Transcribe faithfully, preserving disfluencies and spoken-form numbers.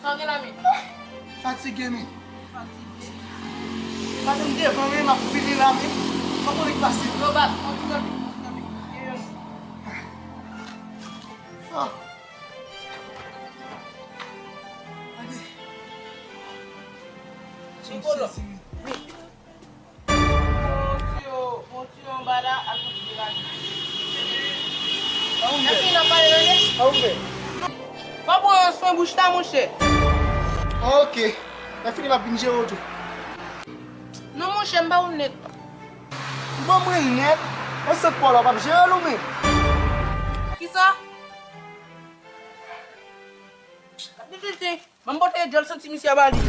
Sa w gen la, men? Fatige, men. Fatige. Gade m devan, men, m ap vini la, men. Mwen konnen k pase. Yo, bat, kontinye, kontinye. Ah. Gade. Ti kolo. Bon, ti yo, bon, ti yo anba la, al kontinye gade. Lè fini n ap pale, tande? Fò w pran swen bouch la, monchè. Ah, ok. Lè fini, m ap vin jere w tou. Non, monchè, m ba ou nèt. Ban mwen nèt? E sant pa w la, w p ap jere l ou menm? Kisa? Gade tenten. Ban m pote djòl santi misye a ba li.